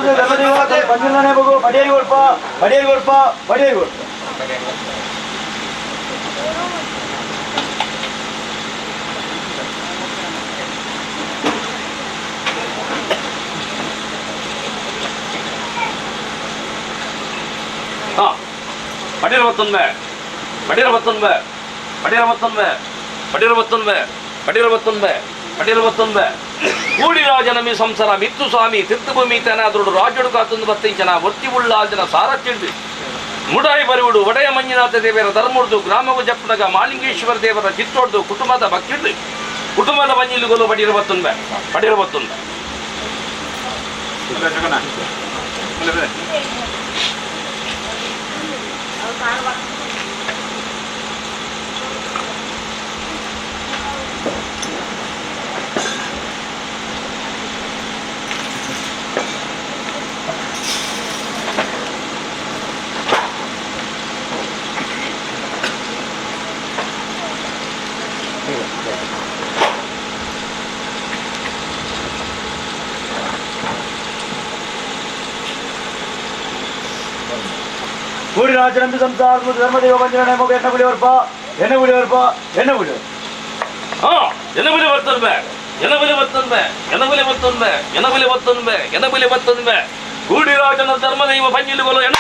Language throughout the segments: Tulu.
ಧರ್ಮದೇವ ಪಂಜಿಲ್ಲನೆ ಮಗು ಪಡಿಯರಿ ಕೊಡ್ಪ, ಪಡಿಯರಿ ಕೊಡ್ಪ, ಪಡಿಯರಿ ಕೊಡ್ಪ. ಹಾ ಪಡಿರವತ್ತೊಂದೆ, ಪಡಿರವತ್ತೊಂದೆ, ಪಡಿರವತ್ತೊಂದೆ, ಪಡಿರವತ್ತೊಂದೆ, ಪಡಿರವತ್ತೊಂದೆ, ಪಡಿರವತ್ತೊಂದೆ. ಕೂಡಿರಾಜನಮಿ ಸಂಸಾರ ಮಿತ್ತು ಸ್ವಾಮಿ ತಿರ್ತಭೂಮಿ ತನಾದ್ರುಡು ರಾಜುಡು ಕಾತಂದು ಬತ್ತಿಂಚನ ಒತ್ತಿ ಉಳ್ಳಾಜನ ಸಾರಚಿಡ್ದು ಮುಡಾಯಿ ಬರಿವುಡು ಒಡೆಯ ಮಂಜುನಾಥ ದೇವರ ಧರ್ಮುಡ್ದು ಗ್ರಾಮವು ಜಪ್ಪನಗ ಮಾಲಿಂಗೇಶ್ವರ ದೇವರ ಚಿತ್ತೊಡ್ದು ಕುಟುಂಬದ ಭಕ್ತಿಡ್ದು ಕುಟುಂಬದ ಮಂಜಿಲುಗಳು ಪಡಿರವತ್ತೊಂದೆ, ಪಡಿರವತ್ತೊಂದೆ. ಕೂಡಿ ರಾಜನಂಬಿ ಸಂಸಾರ ಧರ್ಮದೇವ ಪಂಜಿಲ್ಲನೆ ಮಗು ಎಣ್ಣ ಗುಳಿ ಬರ್ಪ, ಎಣ್ಣ ಗುಳಿ ಬರ್ಪ, ಎಣ್ಣ ಗುಳಿ. ಹಾ ಎನಬಲಿ ಬರ್ತನ್ಬೆ, ಎನಬಲಿ ಬರ್ತನ್ಬೆ, ಎನಬಲಿ ಬರ್ತನ್ಬೆ, ಎನಬಲಿ ಬರ್ತನ್ಬೆ, ಎನಬಲಿ ಬರ್ತನ್ಬೆ. ಗೂಡಿರಾಜನ ಧರ್ಮದೈವ ಪಂಜಿಲುಗಳು ಎಣ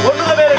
ಒಣ್ಣುದ ಬೇರೆ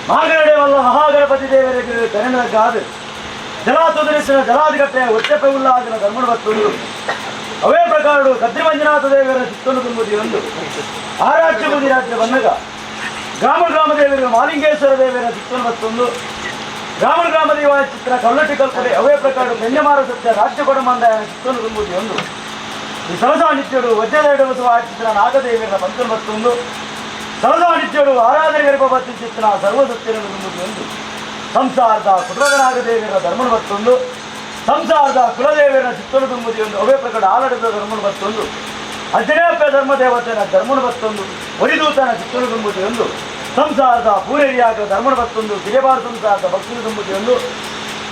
ಮಾಗರಡೆವಲ್ಲ ಮಹಾಗಣಪತಿ ದೇವರಿಗೆ ತೆರೆನಗಾದು ಜಲಾತುದರಿಸಿನ ಜಲಾದಿಗಟ್ಟೆ ಒಚ್ಚೆಪ್ಪೆ ಉಲ್ಲಾದಿನ ಧರ್ಮಡು ಬತ್ತುಂಡು. ಅವೇ ಪ್ರಕಾರಡು ಕದ್ರಿ ಮಂಜುನಾಥ ದೇವರ ಚಿತ್ತೊಂದು ತುಂಬುದಿ ಒಂದು ಆರಾಜ್ಯ ಬುದಿ ರಾಜ್ಯ ಬನ್ನಗ ಗ್ರಾಮ ಗ್ರಾಮ ದೇವರು ಮಾಲಿಂಗೇಶ್ವರ ದೇವರ ಚಿತ್ತೊಂದು ಬತ್ತೊಂದು ಗ್ರಾಮ ಗ್ರಾಮ ದೇವ ಚಿತ್ರ ಕಲ್ಲಟ್ಟಿ ಕಲ್ಪನೆ ಅವೇ ಪ್ರಕಾರ ಬೆಂಜಮಾರ ಸತ್ಯ ರಾಜ್ಯ ಕೊಡಮಂದಾಯನ ಚಿತ್ತೊಂದು ತುಂಬುದಿ ಒಂದು ಈ ಸರಸಾ ನಿತ್ಯಡು ವಜ್ರದೆರಡು ಬಸವ ಚಿತ್ರ ನಾಗದೇವರ ಪಂಚಮ ಬತ್ತೊಂದು ಸರಸಾ ನಿತ್ಯಡು ಆರಾಧನೆ ಗರ್ಭವತಿ ಚಿತ್ರ ಸರ್ವಸತ್ಯರನ್ನು ತುಂಬುದಿ ಒಂದು ಸಂಸಾರದ ಕುಟುಂಬನಾಗದೇವರ ಧರ್ಮನು ಬತ್ತೊಂದು ಸಂಸಾರದ ಕುಲದೇವರ ಚಿತ್ತನು ತುಂಬುದಿ ಒಂದು ಅವೇ ಪ್ರಕಾರ ಆಲಡದ ಧರ್ಮನು ಬತ್ತೊಂದು ಅಜ್ಜನೇಪ್ಪ ಧರ್ಮದೇವತೆನ ಧರ್ಮನು ಬತ್ತೊಂದು ಒರಿದೂತನ ಚಿತ್ತನು ತುಂಬುದಿ ಒಂದು ಸಂಸಾರದ ಪೂರೇರಿಯಾಗ ಧರ್ಮನು ಬತ್ತೊಂದು ಗಿರಿಬಾರ ಸಂಸಾರದ ಭಕ್ತನು ತುಂಬುದಿ ಒಂದು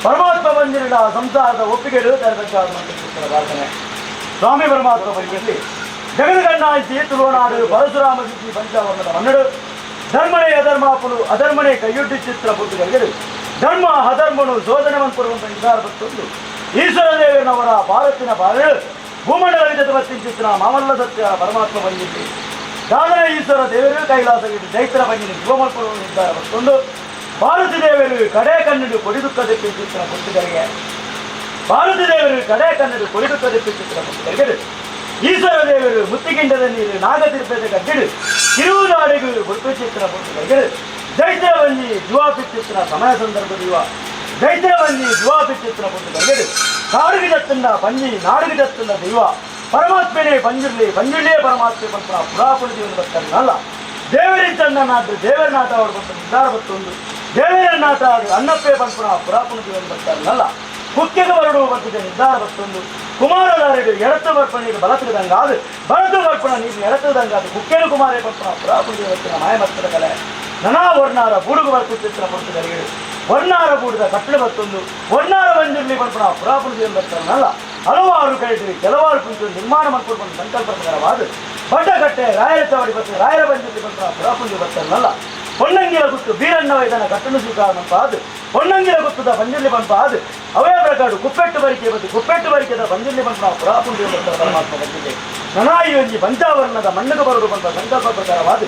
ಪರಮಾತ್ಮ ಬಂದಿರಡ ಸಂಸಾರದ ಒಪ್ಪಿಗೆ ತರಬೇಕಾದ ಪ್ರಾರ್ಥನೆ. ಸ್ವಾಮಿ ಪರಮಾತ್ಮ ಪರಿಗಣಿಸಿ ಜಗದ ಕಣ್ಣಾಯಿಸಿ ತುಳುನಾಡು ಪರಶುರಾಮ ಸಿದ್ಧಿ ಪಂಚಾವರ್ಣದ ಮನ್ನಡು ಧರ್ಮನೇ ಅಧರ್ಮಾಪುಲು ಅಧರ್ಮನೇ ಕೈಯೊಡ್ಡಿ ಚಿತ್ರ ಪುಟ್ಟುಗಳಿಗೆ ಧರ್ಮ ಅಧರ್ಮನು ಶೋಧನೆ ಮನ್ಪುರುವಂತ ನಿರ್ಧಾರ ಬತ್ತೊಂದು ಈಶ್ವರ ದೇವನವರ ಭಾರತಿನ ಬಾಳು ಭೂಮಂಡಲ ಚಿತ್ರ ಮಾಮಲ್ಲ ಸತ್ಯ ಪರಮಾತ್ಮ ಬಂದಿದ್ದೆ ದಾದನ ಈಶ್ವರ ದೇವರು ಕೈಲಾಸ ಜೈತ್ರ ಬಂದಿನಿ ಶಿವಮಲ್ಪುರುವ ನಿರ್ಧಾರ ಬತ್ತೊಂದು ಭಾರತಿ ದೇವರು ಕಡೆ ಕನ್ನಡು ಕೊಡಿದುಕ್ಕ ಚಿತ್ರ ಪುಟ್ಟುಗಳಿಗೆ ಭಾರತಿ ದೇವರು ಕಡೆ ಕನ್ನಡು ಕೊಡಿದುಕ್ಕ ಚಿತ್ರ ಪುಟ್ಟುಗಳಿಗೆ ಈಶ್ವರ ದೇವರು ಮುತ್ತಿಗಿಂಡದ ನೀರು ನಾಗತಿರ್ಪದ ಕಡ್ಡಿಡು ತಿರುವುದಾಡಿಗೂ ಗುರುತು ಚಿತ್ರ ಪುಟ್ಟುಗಳಿಗೆ ಜೈತ್ರವನ್ನಿ ಜುವಾಪಿತ್ತಿತ್ತಿನ ಸಮಯ ಸಂದರ್ಭದಿವ ಜೈತ್ರವನ್ನಿ ಜುವಾಪಿತ್ತಿತ್ತಿನ ಪುಟ್ಟುಗಳಿಗೆ ಕಾಡುಗೆ ದತ್ತಂದ ಪಂಜಿ ನಾಡುಗೆ ದತ್ತಂದ ದೈವ ಪರಮಾತ್ಮನೇ ಪಂಜುರ್ಲಿ ಪಂಜುರ್ಲಿಯೇ ಪರಮಾತ್ಮೆ ಪಂಪನ ಪುರಾಪುಣ ಜೀವನ ಬರ್ತಾರಲ್ಲ ದೇವರಿದ್ದನ್ನ ನಾಡು ದೇವರ ನಾಟ ಅವರು ಬಂತ ನಿರ್ಧಾರ ಬತ್ತೊಂದು ದೇವರ ನಾಟ ಅದು ಅನ್ನಪ್ಪೇ ಪಂಪನ ಪುರಾಪುಣ ಜೀವನ ಬರ್ತಾರಲ್ಲ ಕುಕ್ಕೆಗೆ ಬರಡು ಬರ್ತದೆ ನಿರ್ಧಾರ ಬತ್ತೊಂದು ಕುಮಾರದಾರರು ಎಡತ್ತು ಬರ್ಪಣ ನೀರು ಬಲತ್ತಿದಂಗಾದು ಬಲತು ಬರ್ಪಣ ನೀರು ಎಡತ್ತದಂಗಾದು ಕುಕ್ಕೇನು ಕುಮಾರೇ ಪಂಪನ ಪುರಾಪುಣ ಜೀವನ ಮಾಯಮತ್ತದ ಕಲೆ ನನಾ ವರ್ಣಾರ ಬೂಡುಗು ಬರ್ಕುತ್ತಿತ್ತಿನ ಪೊರ್ತುಗಳಿಗೆ ವರ್ಣಾರ ಬೂಡದ ಕಟ್ಟಡ ಬತ್ತೊಂದು ವರ್ಣಾರ ಬಂದಿರಲಿ ಪಂಪನ ಪುರಾಪುಣ ಜೀವನ ಬರ್ತಾರಲ್ಲ ಹಲವಾರು ಕಡೆ ಕೆಲವಾರು ಕುಂತು ನಿರ್ಮಾಣ ಮಾಡ್ಕೊಂಡು ಸಂಕಲ್ಪ ಪ್ರಕಾರವಾದ ಬಡ್ಡಕಟ್ಟೆ ರಾಯರ ಚಾವಡಿ ಬರ್ತದೆ ರಾಯರ ಬಂದಿರಲಿ ಪಂಪನ ಪುರಾಪುಣ ಬರ್ತಾರಲ್ಲ ಹೊನ್ನಂಗಿಲ ಗುತ್ತು ಬೀರಣ್ಣ ವೈದನ ಕಟ್ಟಣ ಸ್ವೀಕಾರ ಅದು ಹೊನ್ನಂಗಿಲ ಗುತ್ತದ ಬಂಜಿರ್ಲಿ ಪಂಪ ಅದು ಅವೇ ಪ್ರಕಾರ ಕುಪ್ಪೆಟ್ಟು ಬರಿಕೆ ಬಂದು ಕುಪ್ಪೆಟ್ಟು ಬರಿಕೆದ ಬಂಜಿರ್ಲಿ ಪಂಪ ಪುರಾಪುಣ ಬರ್ತಾರೆ ಪರಮಾತ್ಮ ಬಂದಿದೆ ನನಾಯಿ ಪಂಚಾವರಣದ ಮಣ್ಣುಗೆ ಬರುದು ಬಂದ ಸಂಕಲ್ಪ ಪ್ರಕಾರವಾದ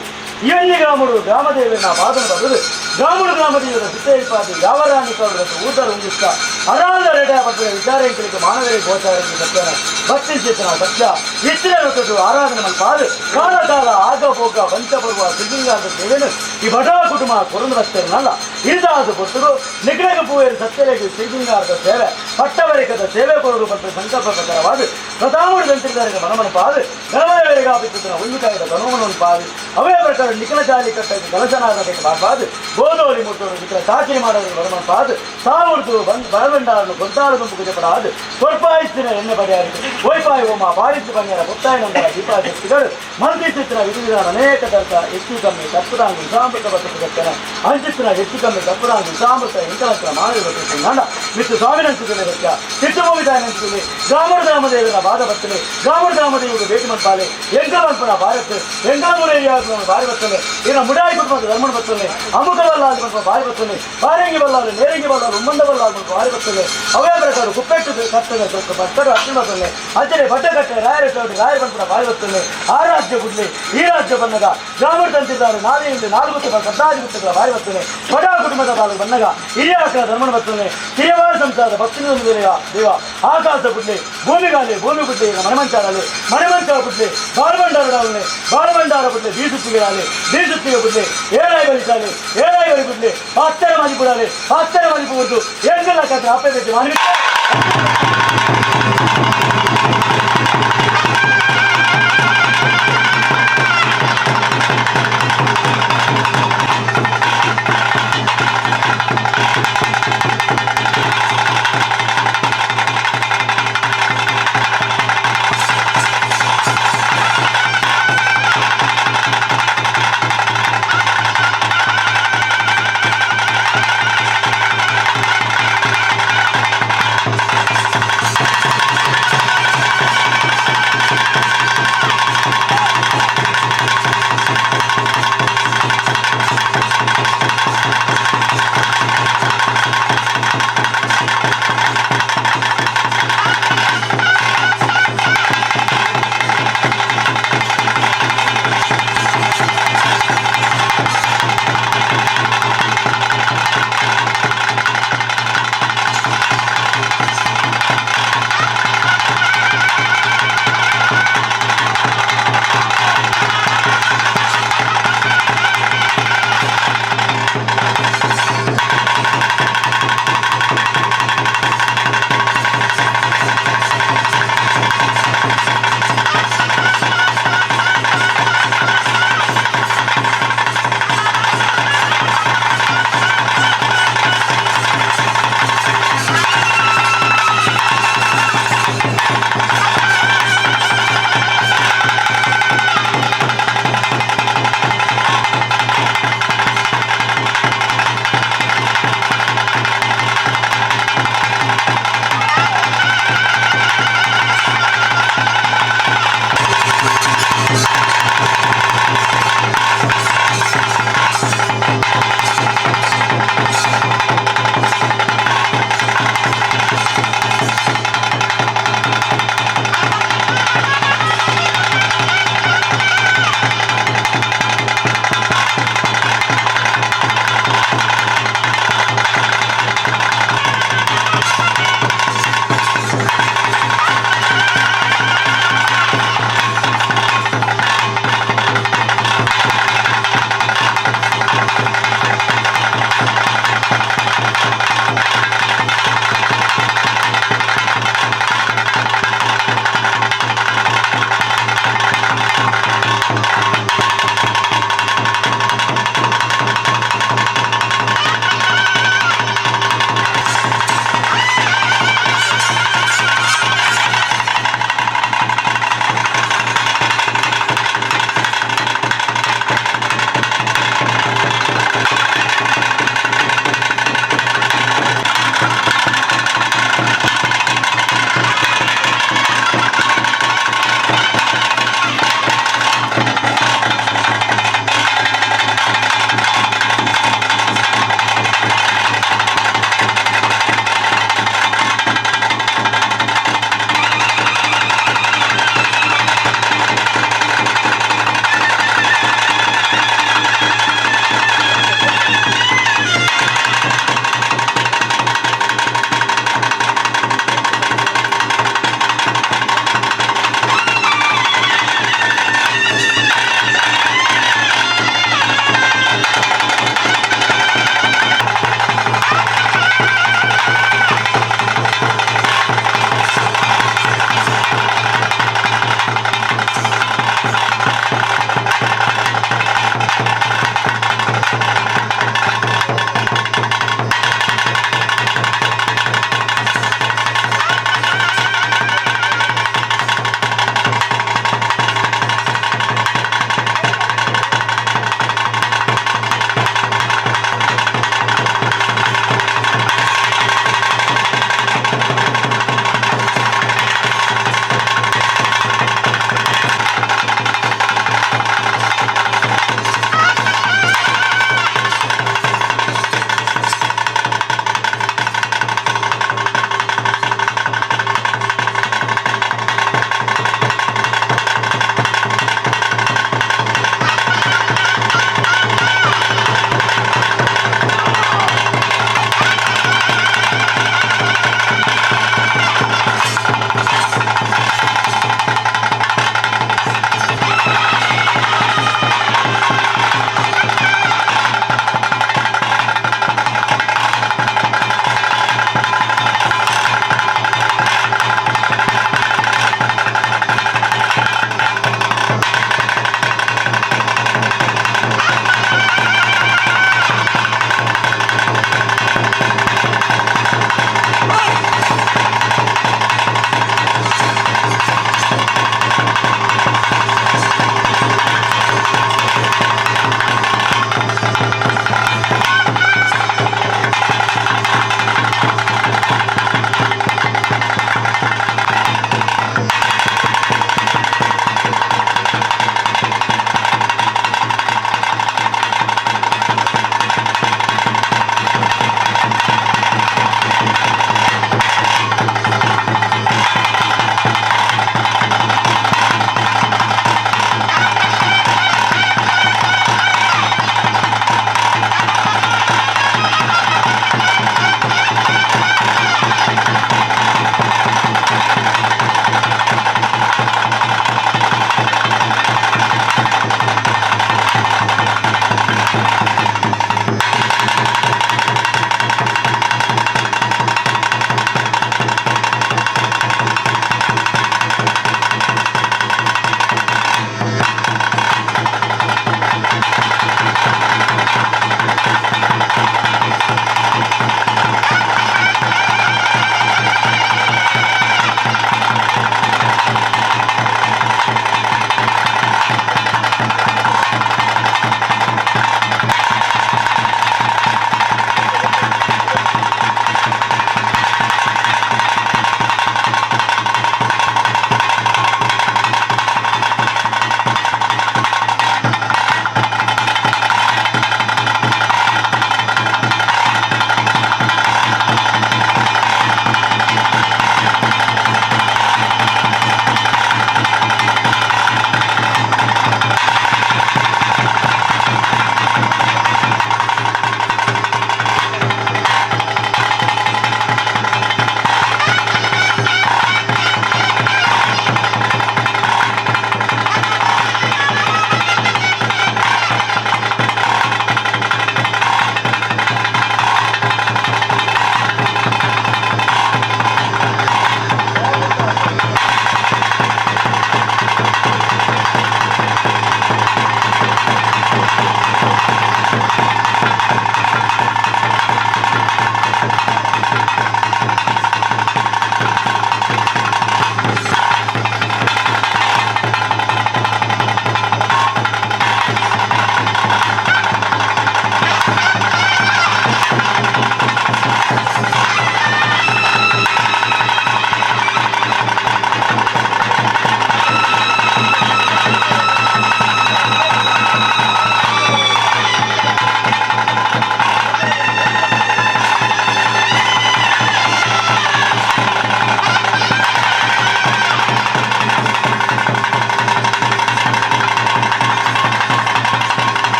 ಇವನ್ನಿ ಗ್ರಾಮರು ಗ್ರಾಮದೇವನ ಬಾದನ ಬರುದು ಗ್ರಾಮರು ಗ್ರಾಮದೇವರ ಸುತ್ತ ಯಾವ ರಾಣಿ ಕೌರದ್ದು ಊದರ ಉಂಗಿಸ್ತ ಅರಾದ ರೆಡ ಬಗ್ಗೆ ವಿಚಾರ ಮಾನವರೇ ಗೋಚಾರ ಸತ್ಯನ ಭಕ್ತಿ ಚೇತನ ಸತ್ಯ ಇತ್ತಿನ ಆರಾಧನೆ ಮಲ್ಪಾದು ಕಾಲ ಕಾಲ ಆಗ ಭೋಗ ಪಂಚ ಬರುವ ಸಿದ್ಧಿಂಗಾದ ದೇವೇನು ಈ ಬಡಾ ಕುಟುಂಬ ಕೊರಂದು ಬರ್ತೇನಲ್ಲ ಇರಿದಾದ ಗೊತ್ತದು ನಿಗ್ರಹ ಪೂವೇರು ಸತ್ಯರೇಗೆ ಶ್ರೀಲಿಂಗಾರದ ಸೇವೆ ಪಟ್ಟವರಿಕದ ಸೇವೆ ಕೊರಡು ಬಂದ ಸಂಕಲ್ಪ ಪ್ರಕಾರವಾದ ಪ್ರತಾಮುಡಿ ತಂತ್ರಿದಾರಿಗೆ ಮನಮನ ಪಾದು ಗಣಮನೆಯವರಿಗೆ ಆಪಿತ್ತಿನ ಹುಲ್ಲುಕಾಯದ ಗಣಮನವನ್ನು ಪಾದು ಅವೇ ಪ್ರಕಾರ ನಿಖಲ ಜಾಲಿ ಕಟ್ಟ ಕಲಶನಾಗಬೇಕು ಪಾದು ಗೋದೋಲಿ ಮುಟ್ಟೋರು ನಿಖಲ ಚಾಕರಿ ಮಾಡೋರು ಮನಮನ ಪಾದು ಸಾವಿರದು ಬಂದು ಬರಬಂಡಾರನ್ನು ಗೊಂತಾರು ಗುಂಪು ಕುಜಪಡಾದು ಕೊರ್ಪಾಯಿಸ್ತಿನ ಎಣ್ಣೆ ಬರೆಯಾರಿಗೆ ಓಯ್ಪಾಯಿ ಓಮ ಬಾರಿಸಿ ಬಂಗಾರ ಪುತ್ತಾಯನಂದರ ದೀಪಾಶಕ್ತಿಗಳು ಮಂತ್ರಿಚಿತ್ರ ವಿಧಿ ವಿಧಾನ ಅನೇಕ ತರ್ಕ ಹೆಚ್ಚು ಕಮ್ಮಿ ತಪ್ಪುದಾಂಗು ವಿಷಾಮೃತ ಬರ್ತದೆ ಅಂಚಿತ್ರ ಹೆಚ್ಚು ಕಮ್ಮಿ ತಪ್ಪುದಾಂಗು ವಿಷಾಮೃತ ಇಂಕಲಂತ್ರ ಮಾನವ ನಲ್ಲ ಮಿತ್ತು ಸ್ವಾಮಿನಂಚಿತಲೆ ಸತ್ಯ ಚಿತ್ತಭೂಮಿದಾಯನಂಚಿತಲೆ ಗ್ರಾಮರ ಗ್ರಾಮದೇವರ ಬಾದ ಬರ್ತಲೆ ಗ್ರಾಮರ ಗ್ರಾಮದೇವರು ಭೇಟಿ ಮನ್ಪಾಲೆ ಎಂಕಲಂಪನ ಭಾರತ್ ಎಂಕಲಮುರೇರಿಯಾದ ಬಾರಿ ಬರ್ತಲೆ ಇನ್ನ ಮುಡಾಯಿ ಕುಟುಂಬದ ಧರ್ಮನ ಬರ್ತಲೆ ಅಮುಕ ಬಲ್ಲಾದ ಬಂಪ ಬಾರಿ ಬರ್ತಲೆ ಬಾರಂಗಿ ಬಲ್ಲಾದ ನೇರಂಗಿ ಬಲ್ಲಾದ ಉಮ್ಮಂದ ಬಲ್ಲಾದ ಬಂಪ ಬಾರಿ ಬರ್ತಲೆ ಅವೇ ಪ್ರಕಾರ ಕುಪ್ಪೆಟ್ಟು ಕತ್ತಲೆ ಭಕ್ತರು ಅಷ್ಟು ಬರ್ತಲೆ ಅಚ್ಚರೆ ಬಡ್ಡಕಟ್ಟೆ ರಾಯರ ಚೌಟಿ ರಾಯರ ಬಂಪನ ಬಾರಿ ಬರ್ತಲೆ ಆ ರಾಜ್ಯ ಗುಡ್ಲಿ ಈ ರಾಜ್ಯ ಬಂದಾಗ ಗ್ರಾಮರ ತಂತಿದ್ದಾರೆ ನಾವೇ ಇಲ್ಲಿ ನಾಲ್ಕು ಕದ್ದಾದಿ ಗುತ್ತಗಳ ಬಾರಿ ಬರ್ತಲೆ ಬಡ ಕುಟುಂಬದ ತಾಲೂಕು ಬಂದಾಗ ಹಿರಿಯಾಕರ ಧರ್ಮನ ಬರ್ತಲೆ ಹಿರಿಯವಾರ ಸಂಸಾರದ ಭಕ್ತಿನ ದೇವ ಆಕಾಶ ಗುಡ್ಲಿ ಭೂಮಿಗಾಲಿ ಭೂಮಿ ಗುಡ್ಲಿ ಮನೆಮಂಚಾಡಲಿ ಮನೆಮಂಚ ಗುಡ್ಲಿ ಬಾಲಭಂಡಾರಡಾವಲಿ ಬಾಲಭಂಡಾರ ಗುಡ್ಲಿ ಬೀಸುತ್ತಿಗೆಡಾಲಿ ಬೀಸುತ್ತಿಗೆ ಗುಡ್ಲಿ ಏಳಾಯಿ ಬಲಿಚಾಲಿ ಏಳಾಯಿ ಬಲಿ ಗುಡ್ಲಿ ಪಾತ್ತರ ಮದಿ ಕೊಡಾಲಿ ಪಾತ್ತರ ಮದಿ ಪೂರ್ದು ಎಂಗೆಲ್ಲ ಕತ್ರ ಅಪ್ಪೆ ಮಾನವಿ.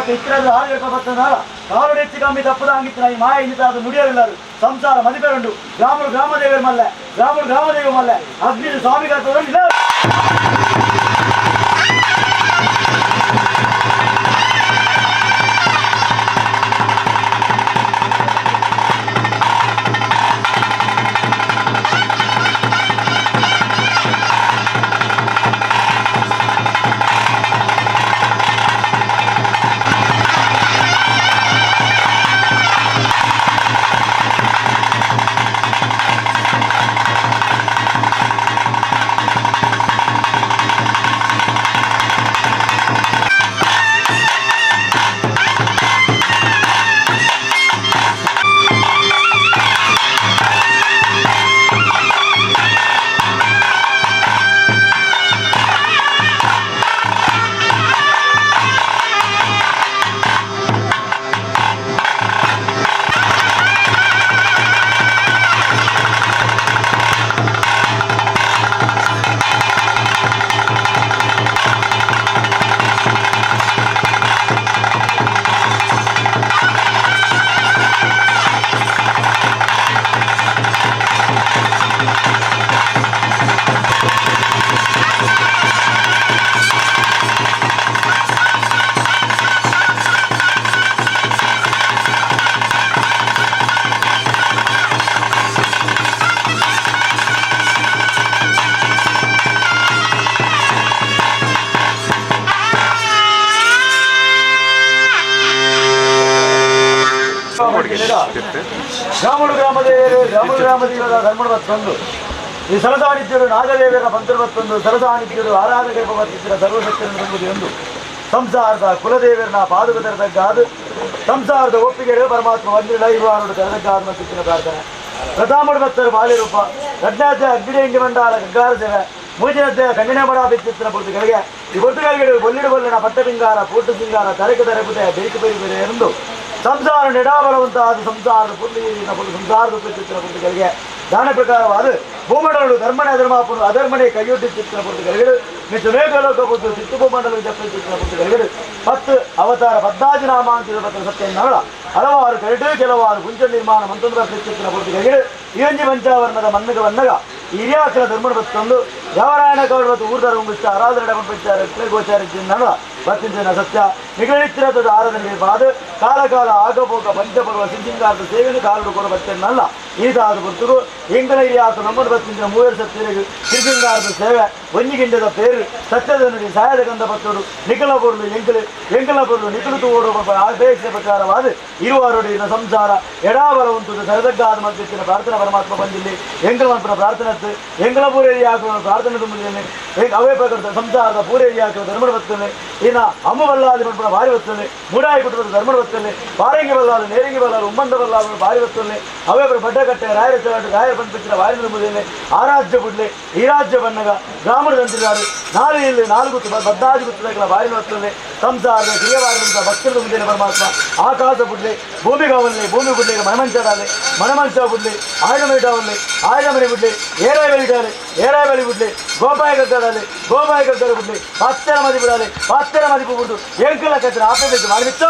ಯಾಕೆ ಇತ್ತಿರದ ಆರು ಬರ್ತನಾಳ ಕಾಲು ಹೆಚ್ಚು ಕಮ್ಮಿ ತಪ್ಪದ ಅಂಗಿತ್ತಿನ ಈ ಮಾಯ ಇಂದಿತಾದ ನುಡಿಯರಿಲ್ಲರು ಸಂಸಾರ ಮದಿಪೆರುಂಡು ಗ್ರಾಮರು ಗ್ರಾಮದೇವರು ಮಲ್ಲೆ ಗ್ರಾಮರು ಗ್ರಾಮದೇವ ಮಲ್ಲೆ ಅಗ್ನಿ ಸ್ವಾಮಿ ಇಲ್ಲ. ಗ್ರಾಮಡು ಗ್ರಾಮದೇವರು ಗ್ರಾಮಡು ಗ್ರಾಮದೇವರ ಧರ್ಮಡು ಬತ್ತೊಂದು ಈ ಸರಸಾನಿತ್ಯರು ನಾಗದೇವರ ಪಂತರು ಬತ್ತೊಂದು ಸರಸಾನಿತ್ಯರು ಆರಾಧಕ ಬರ್ತಿದ್ದ ಸರ್ವಶಕ್ತರನ್ನು ಎಂಬುದು ಎಂದು ಸಂಸಾರದ ಕುಲದೇವರನ ಪಾದುಕ ತೆರೆದಗ್ಗಾದು ಸಂಸಾರದ ಒಪ್ಪಿಗೆ ಪರಮಾತ್ಮ ಒಂದಿರ ಇರುವಾರು ತೆರೆದಗ್ಗಾದ ಮತ್ತು ಪ್ರಾರ್ಥನೆ. ಪ್ರಥಾಮಡು ಭಕ್ತರು ಬಾಲ್ಯರೂಪ ರತ್ನಾಧ್ಯ ಅಗ್ನಿ ಇಂಡಿ ಮಂಡಾಲ ಗಗ್ಗಾರ ಸೇವೆ ಮೂಜಿನದ್ದೆ ಕಣ್ಣಿನ ಬಡ ಬಿತ್ತಿತ್ತಿನ ಪೊರ್ತುಗಳಿಗೆ ಈ ಪೊರ್ತುಗಳಿಗೆ ಬೊಲ್ಲಿಡು ಬೊಲ್ಲಿನ ಪಟ್ಟ ಪಿಂಗಾರ ಪೂರ್ತು ಸಿಂಗಾರ ತರಕ ತರಪುತೆ ಬೇಕೆ ಬೇರೆ ಬೇರೆ ಎಂದು ಸಂಸಾರ ನಿಡಾಬಲವಂತಾದ ಸಂಸಾರದ ಪುಣ್ಯ ಸಂಸಾರದ ಚಿತ್ರ ಪುಸ್ತಕಗಳಿಗೆ ದಾನ ಪ್ರಕಾರವಾದ ಭೂಮಂಡಲಗಳು ಧರ್ಮನೇ ಅಧರ್ಮಾಪುರು ಅಧರ್ಮನೇ ಕೈಯೊಡ್ಡಿ ಚಿತ್ರ ಪುಸ್ತಕಗಳು ಮಿತ್ತು ಮೇಘಲೋಕ ಬುದ್ಧ ಸಿತ್ತು ಭೂಮಂಡಲ ಜಪ್ಪ ಚಿತ್ರ ಪುಸ್ತಕಗಳು 10 ಅವತಾರ ಪದ್ನಾಜಿ ನಾಮಾಂಕಿತ ಪತ್ರ ಸತ್ಯನ್ನವಳ ಹಲವಾರು ಕರಟು ಕೆಲವಾರು ಕುಂಚ ನಿರ್ಮಾಣ ಮಂತಂದ್ರ ಚಿತ್ರ ಪುಸ್ತಕಗಳು ಇವಂಜಿ ಪಂಚಾವರ್ಣದ ಮನ್ನಗ ವನ್ನಗ ಹಿರಿಯಾಕರ ಧರ್ಮದ ಬತ್ತೊಂದು ದೇವರಾಯಣ ಗೌಡ ಮತ್ತು ಊರ್ದರ ಉಂಗುಷ್ಟ ಆರಾಧನೆ ಪಂಚಾರ ಗೋಚಾರ ಚಿನ್ನವ ಬತ್ತಿನ ಸತ್ಯ ನಿಗಳಿತ್ತಿರದ ಆರಾಧನೆ ಬಾದ ಕಾಲ ಕಾಲ ಆಗಭೋಗ ಪಂಚಪರ್ವ ಸಿದ್ಧಿಂಗಾರ್ಥ ಸೇವೆಯನ್ನು ಕಾಲಡು ಕೊಡ ಬತ್ತನ್ನಲ್ಲ ಈದಾದ ಪುರ್ತುಗು ಎಂಗಳ ಹಿರಿಯಾತ ನಮ್ಮನ್ನು ಬತ್ತಿನ ಮೂವರು ಸತ್ಯರಿಗೆ ಸಿದ್ಧಿಂಗಾರ್ಥ ಸೇವೆ ಒಂಜಿಗಿಂಡದ ಪೇರು ಸತ್ಯದ ನುಡಿ ಸಾಯದ ಗಂಧ ಪತ್ತೋಡು ನಿಖಲ ಪೊರುಳು ಎಂಕಲು ಎಂಕಲ ಪೊರುಳು ನಿಖಲು ತೋಡು ಅಪೇಕ್ಷೆ ಪ್ರಕಾರವಾದ ಇರುವಾರೋಡು ಇನ್ನ ಸಂಸಾರ ಎಡಾಬಲ ಉಂಟು ಸರದಗ್ಗಾದ ಮಧ್ಯಸ್ಥಿನ ಪ್ರಾರ್ಥನಾ ಪರಮಾತ್ಮ ಬಂದಿಲ್ಲಿ ಎಂಕಲ ಮಂತ್ರ ಪ್ರಾರ್ಥನೆ ಎಂಕಲ ಪೂರೇರಿ ಹಾಕುವ ಪ್ರಾರ್ಥನೆ ತುಂಬಿದ್ದೇನೆ ಅವೇ ಪ್ರಕಾರ ಸಂಸಾರದ ಪೂರೇರಿ ಹಾಕುವ ಧರ್ಮದ ಬರ್ತದೆ ಇನ್ನು ಅಮ್ಮ ಬಲ್ಲಾದಿ ಮನ್ಪುನ ಭಾರಿ ಬರ್ತದೆ ಮೂಡಾಯಿ ಕುಟುಂಬದ ಧರ್ಮದ ಬರ್ತದೆ ಪಾರಂಗಿ ಬಲ್ಲಾಲು ನೇರಂಗಿ ಬಲ್ಲಾಲು ಉಮ್ಮಂದ ಬಲ್ಲಾಲು ಭಾರಿ ಬರ್ತದೆ ಅವೇ ಬಡ್ಡಕಟ್ಟೆ ರಾಯರ ಚಲಾಟು ರಾಯರ ಪಂಪಿಚ್ಚಿನ ವಾರಿ ತುಂಬಿದ್ದೇನೆ ಆರಾಜ್ಯ ಬುಡ್ಲೆ ಈ ರಾಜ್ಯ ಬನ್ನಗ ಗ್ರಾಮದ ತಂತ್ರಿದಾರು ನಾಳೆ ಇಲ್ಲಿ ನಾಲ್ಕು ಗುತ್ತು ಬದ್ದಾಜಿ ಗುತ್ತದಗಳ ಬಾರಿ ಬರ್ತದೆ ಸಂಸಾರದ ಕ್ರಿಯವಾದಂಥ ಭಕ್ತರು ತುಂಬಿದ್ದೇನೆ ಪರಮಾತ್ಮ ಆಕಾಶ ಬುಡ್ಲೆ ಭೂಮಿ ಕಾವಲ್ಲಿ ಭೂಮಿ ಬುಡ್ಲೆ ಮನಮಂಚದಾಲೆ ಮನಮಂಚ ಬುಡ್ಲೆ ಆಯುಧಮೇಟಾವಲ್ಲಿ ಆಯುಧಮನೆ ಬುಡ್ಲೆ ಏರಾಯ ಬೆಳಿಟಾಲೆ ಏರಾಯ ಬೆಳಿ ಬುಡ್ಲೆ ಗೋಪಾಯ ಕದ್ದಾಡಲೆ ಗೋಪಾಯ ಕದ್ದಾಡ ಬುಡ್ಲೆ ಪತ್ತೆರ ಮದಿ ಬಿಡಾಲೆ ಪತ್ತೆರ ಮದಿ ಬಿಡ್ದು ಎಂಕಲ ಕತ್ತಿನ ಆಪೆ ಬೇಕು ಮಾಡಿಬಿಟ್ಟು.